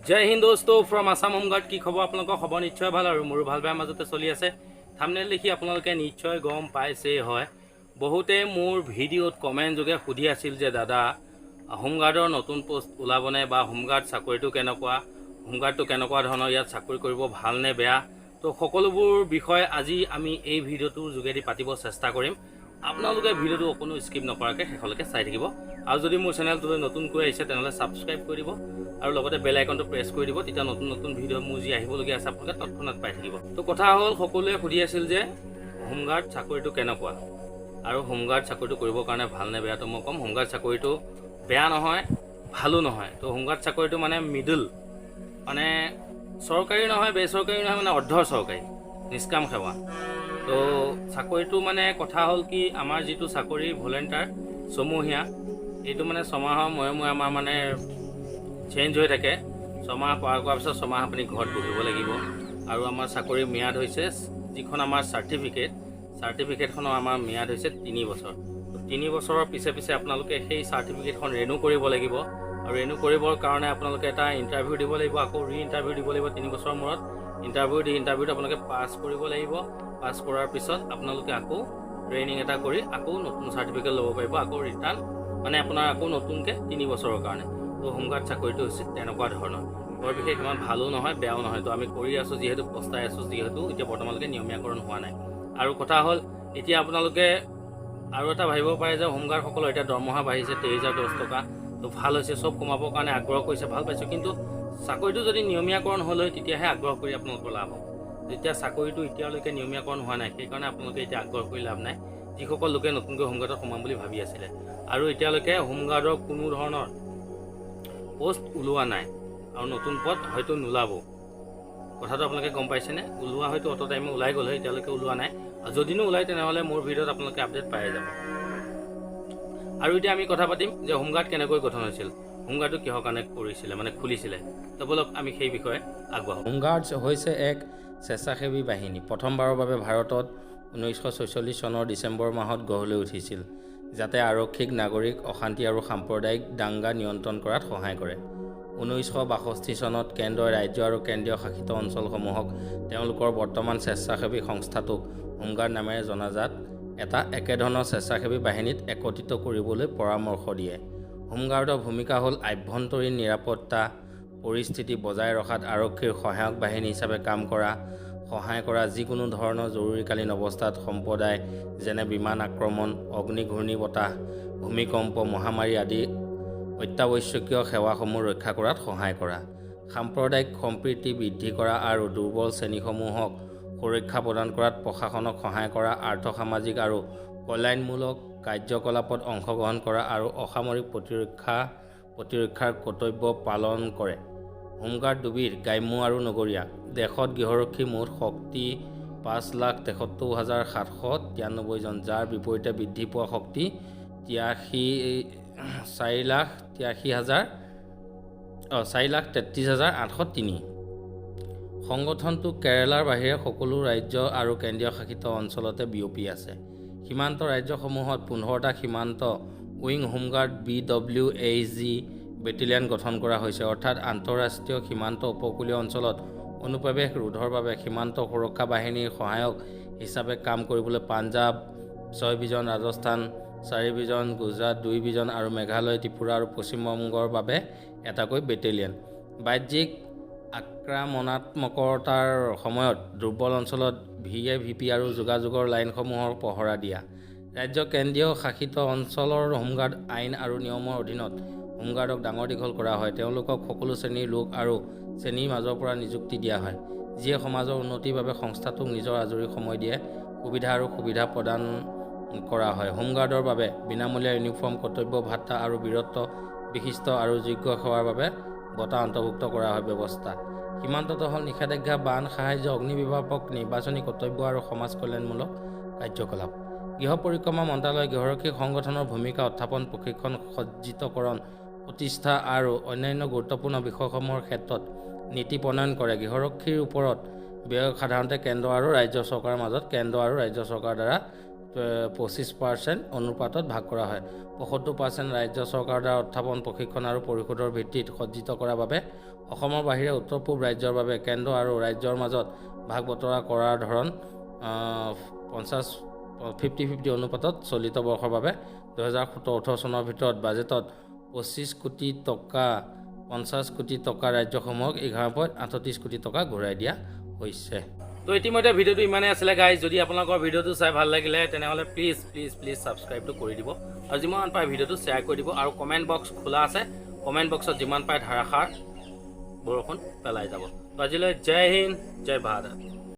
জয় হিন্দ দোস্ত, from Assam home guard. কি খবৰ আপোনালোকৰ? খবৰ নিশ্চয় ভাল আৰু মোৰো ভাল বেয়াৰ মাজতে চলি আছে। থামনেল দেখি আপোনালোকে নিশ্চয় গম পাইছেই হয়। বহুতে মোৰ ভিডিঅ'ত কমেণ্ট যোগে সুধি আছিল যে দাদা, হোমগাৰ্ডৰ নতুন পোষ্ট ওলাবনে বা হোমগাৰ্ড চাকৰিটো কেনেকুৱা, হোমগাৰ্ডটো কেনেকুৱা ধৰণৰ, ইয়াত চাকৰি কৰিব ভালনে বেয়া। তো সকলোবোৰ বিষয় আজি আমি এই ভিডিঅ'টোৰ যোগেদি পাতিব চেষ্টা কৰিম। আপোনালোকে ভিডিঅ'টো অকণো স্কিপ নকৰাকৈ শেষলৈকে চাই থাকিব আৰু যদি মোৰ চেনেলটোলৈ নতুনকৈ আহিছে, তেনেহ'লে ছাবস্ক্ৰাইব কৰি দিব আৰু লগতে বেল আইকনটো প্ৰেছ কৰি দিব। তেতিয়া নতুন নতুন ভিডিঅ' মোৰ যি আহিবলগীয়া আছে, আপোনালোকে তৎক্ষণাত পাই থাকিব। তো কথা হ'ল, সকলোৱে সুধি আছিল যে হোমগাৰ্ড চাকৰিটো কেনেকুৱা আৰু হোমগাৰ্ড চাকৰিটো কৰিবৰ কাৰণে ভাল নে বেয়াটো। মই ক'ম, হোমগাৰ্ড চাকৰিটো বেয়া নহয়, ভালো নহয়। তো হোমগাৰ্ড চাকৰিটো মানে মিডল, মানে চৰকাৰী নহয়, বেচৰকাৰী নহয়, মানে অৰ্ধ চৰকাৰী নিষ্কাম সেৱা। তো চাকৰিটো মানে কথা হ'ল কি, আমাৰ যিটো চাকৰি ভলেণ্টাৰ ছমহীয়া, এইটো মানে 6 মাহৰ মূৰে মূৰে আমাৰ মানে চেঞ্জ হৈ থাকে। 6 মাহ পাৰ কৰাৰ পিছত 6 মাহ আপুনি ঘৰত বহিব লাগিব। আৰু আমাৰ চাকৰিৰ ম্যাদ হৈছে, যিখন আমাৰ চাৰ্টিফিকেট, চাৰ্টিফিকেটখনৰ আমাৰ ম্যাদ হৈছে 3 বছৰ। 3 বছৰৰ পিছে পিছে আপোনালোকে সেই চাৰ্টিফিকেটখন ৰেনিউ কৰিব লাগিব আৰু ৰেনিউ কৰিবৰ কাৰণে আপোনালোকে এটা ইণ্টাৰভিউ দিব লাগিব, আকৌ ৰি ইণ্টাৰভিউ দিব লাগিব। 3 বছৰৰ মূৰত ইণ্টাৰভিউ দি ইণ্টাৰভিউত আপোনালোকে পাছ কৰিব লাগিব। পাছ কৰাৰ পিছত আপোনালোকে আকৌ ট্ৰেইনিং এটা কৰি আকৌ নতুন চাৰ্টিফিকেট ল'ব পাৰিব, আকৌ ৰিটাৰ্ণ মানে আপোনাৰ আকৌ নতুনকৈ 3 বছৰৰ কাৰণে। তো হোমগাৰ্ড চাকৰিটো হৈছে তেনেকুৱা ধৰণৰ, বৰ বিশেষ ইমান ভালো নহয়, বেয়াও নহয়। তো আমি কৰি আছোঁ যিহেতু, পস্তাই আছোঁ যিহেতু এতিয়া বৰ্তমানলৈকে নিয়মীয়াকৰণ হোৱা নাই। আৰু কথা হ'ল, এতিয়া আপোনালোকে আৰু এটা ভাবিব পাৰে যে হোমগাৰ্ডসকলৰ এতিয়া দৰমহা বাঢ়িছে 23,010 টকা, তো ভাল হৈছে, চব কমাবৰ কাৰণে আগ্ৰহ কৰিছে, ভাল পাইছোঁ। কিন্তু চাকৰিটো যদি নিয়মীয়াকৰণ হ'ল হয়, তেতিয়াহে আগ্ৰহ কৰি আপোনালোকৰ লাভ হ'ব। যেতিয়া চাকৰিটো এতিয়ালৈকে নিয়মীয়াকৰণ হোৱা নাই, সেইকাৰণে আপোনালোকে এতিয়া আগ্ৰহ কৰি লাভ নাই, যিসকল লোকে নতুনকৈ হোমগাৰ্ডত সোমাম বুলি ভাবি আছিলে। আৰু এতিয়ালৈকে হোমগাৰ্ডৰ কোনো ধৰণৰ পষ্ট ওলোৱা নাই আৰু নতুন পদ হয়তো নোলাব। কথাটো আপোনালোকে গম পাইছেনে? ওলোৱা হয়তো অত টাইমে ওলাই গ'ল হয়, এতিয়ালৈকে ওলোৱা নাই। আৰু যদিনো ওলায়, তেনেহ'লে মোৰ ভিডিঅ'ত আপোনালোকে আপডেট পাই যাব। আৰু এতিয়া আমি কথা পাতিম যে হোমগাৰ্ড কেনেকৈ গঠন হৈছিল, হোমগাৰ্ডটো কিহৰ কাৰণে কৰিছিলে, মানে খুলিছিলে। তো ব'লক, আমি সেই বিষয়ে আগবাঢ়োঁ। হোমগাৰ্ডছ হৈছে এক স্বেচ্ছাসেৱী বাহিনী। প্ৰথমবাৰৰ বাবে ভাৰতত 1946 চনৰ ডিচেম্বৰ মাহত গঢ় লৈ উঠিছিল, যাতে আৰক্ষীক নাগৰিক অশান্তি আৰু সাম্প্ৰদায়িক দাঙ্গা নিয়ন্ত্ৰণ কৰাত সহায় কৰে। 1962 চনত কেন্দ্ৰই ৰাজ্য আৰু কেন্দ্ৰীয় শাসিত অঞ্চলসমূহক তেওঁলোকৰ বৰ্তমান স্বেচ্ছাসেৱী সংস্থাটোক হোমগাৰ্ড নামেৰে জনাজাত এটা একেধৰণৰ স্বেচ্ছাসেৱী বাহিনীত একত্ৰিত কৰিবলৈ পৰামৰ্শ দিয়ে। হোমগাৰ্ডৰ ভূমিকা হ'ল আভ্যন্তৰীণ নিৰাপত্তা পৰিস্থিতি বজাই ৰখাত আৰক্ষীৰ সহায়ক বাহিনী হিচাপে কাম কৰা, সহায় কৰা, যিকোনো ধৰণৰ জৰুৰীকালীন অৱস্থাত সম্প্ৰদায়, যেনে বিমান আক্ৰমণ, অগ্নি, ঘূৰ্ণীবতাহ, ভূমিকম্প, মহামাৰী আদি অত্যাৱশ্যকীয় সেৱাসমূহ ৰক্ষা কৰাত সহায় কৰা, সাম্প্ৰদায়িক সম্প্ৰীতি বৃদ্ধি কৰা আৰু দুৰ্বল শ্ৰেণীসমূহক সুৰক্ষা প্ৰদান কৰাত প্ৰশাসনক সহায় কৰা, আৰ্থ-সামাজিক আৰু কল্যাণমূলক কাৰ্যকলাপত অংশগ্ৰহণ কৰা আৰু অসামৰিক প্ৰতিৰক্ষাৰ কৰ্তব্য পালন কৰে। হোমগাৰ্ড দুবিধ, গ্ৰাম্য আৰু নগৰীয়া। দেশত গৃহৰক্ষীৰ মুঠ শক্তি 5,73,793 জন, যাৰ বিপৰীতে বৃদ্ধি পোৱা শক্তি তিৰাশী 4,83,000 4,33,803। সংগঠনটো কেৰালাৰ বাহিৰে সকলো ৰাজ্য আৰু কেন্দ্ৰীয় শাসিত অঞ্চলতে বিয়পি আছে। সীমান্ত ৰাজ্যসমূহত 15টা সীমান্ত উইং হোমগাৰ্ড বিডব্লিউএইচজি বেটেলিয়ন গঠন কৰা হৈছে, অৰ্থাৎ আন্তঃৰাষ্ট্ৰীয় সীমান্ত উপকূলীয় অঞ্চলত অনুপ্ৰৱেশ ৰোধৰ বাবে সীমান্ত সুৰক্ষা বাহিনীৰ সহায়ক হিচাপে কাম কৰিবলৈ Punjab 6 division, Rajasthan 4 division, Gujarat 2 division আৰু মেঘালয়, ত্ৰিপুৰা আৰু পশ্চিমবংগৰ বাবে এটাকৈ বেটেলিয়ন। বাহ্যিক আক্ৰমণাত্মকতাৰ সময়ত দুৰ্বল অঞ্চলত ভিএভিপি আৰু যোগাযোগৰ লাইনসমূহৰ পহৰা দিয়া। ৰাজ্য, কেন্দ্ৰীয় শাসিত অঞ্চলৰ হোমগাৰ্ড আইন আৰু নিয়মৰ অধীনত হোমগাৰ্ডক ডাঙৰ দীঘল কৰা হয়। তেওঁলোকক সকলো শ্ৰেণীৰ লোক আৰু শ্ৰেণীৰ মাজৰ পৰা নিযুক্তি দিয়া হয়, যিয়ে সমাজৰ উন্নতিৰ বাবে সংস্থাটোক নিজৰ আজৰি সময় দিয়ে। সুবিধা আৰু সুবিধা প্ৰদান কৰা হয়। হোমগাৰ্ডৰ বাবে বিনামূলীয়া ইউনিফৰ্ম, কৰ্তব্য ভাত্তা আৰু বীৰত্ব, বিশিষ্ট আৰু যোগ্য সেৱাৰ বাবে বঁটা অন্তৰ্ভুক্ত কৰা হয়। ব্যৱস্থা সীমান্ত টহল, নিষেধাজ্ঞা, বান সাহায্য, অগ্নিনিৰ্বাপক, নিৰ্বাচনী কৰ্তব্য আৰু সমাজ কল্যাণমূলক কাৰ্যকলাপ। গৃহ পৰিক্ৰমা মন্ত্ৰালয়ে গৃহৰক্ষী সংগঠনৰ ভূমিকা উত্থাপন, প্ৰশিক্ষণ, সজ্জিতকৰণ, প্ৰতিষ্ঠা আৰু অন্যান্য গুৰুত্বপূৰ্ণ বিষয়সমূহৰ ক্ষেত্ৰত নীতি প্ৰণয়ন কৰে। গৃহৰক্ষীৰ ওপৰত ব্যয় সাধাৰণতে কেন্দ্ৰ আৰু ৰাজ্য চৰকাৰৰ মাজত কেন্দ্ৰ আৰু ৰাজ্য চৰকাৰৰ দ্বাৰা 25% অনুপাতত ভাগ কৰা হয়। 75% ৰাজ্য চৰকাৰৰ দ্বাৰা উত্থাপন, প্ৰশিক্ষণ আৰু পৰিশোধৰ ভিত্তিত সজ্জিত কৰাৰ বাবে অসমৰ বাহিৰে উত্তৰ পূব ৰাজ্যৰ বাবে কেন্দ্ৰ আৰু ৰাজ্যৰ মাজত ভাগ বতৰা কৰাৰ ধৰণ 50-50 অনুপাতত চলিত বৰ্ষৰ বাবে 2017-18 চনৰ ভিতৰত বাজেটত 25 কোটি টকা, 50 কোটি টকা ৰাজ্যসমূহক 11.38 কোটি টকা ঘূৰাই দিয়া হৈছে। তো ইতিমধ্যে ভিডিঅ'টো ইমানেই আছিলে গাইজ। যদি আপোনালোকৰ ভিডিঅ'টো চাই ভাল লাগিলে, তেনেহ'লে প্লিজ প্লিজ প্লিজ ছাবস্ক্ৰাইবটো কৰি দিব আৰু যিমান পাৰে ভিডিঅ'টো শ্বেয়াৰ কৰি দিব। আৰু কমেণ্ট বক্স খোলা আছে, কমেণ্ট বক্সত যিমান পাৰে ধাৰাসাৰ বৰষুণ পেলাই যাব। তো আজিলৈ জয় হিন্দ, জয় ভাৰত।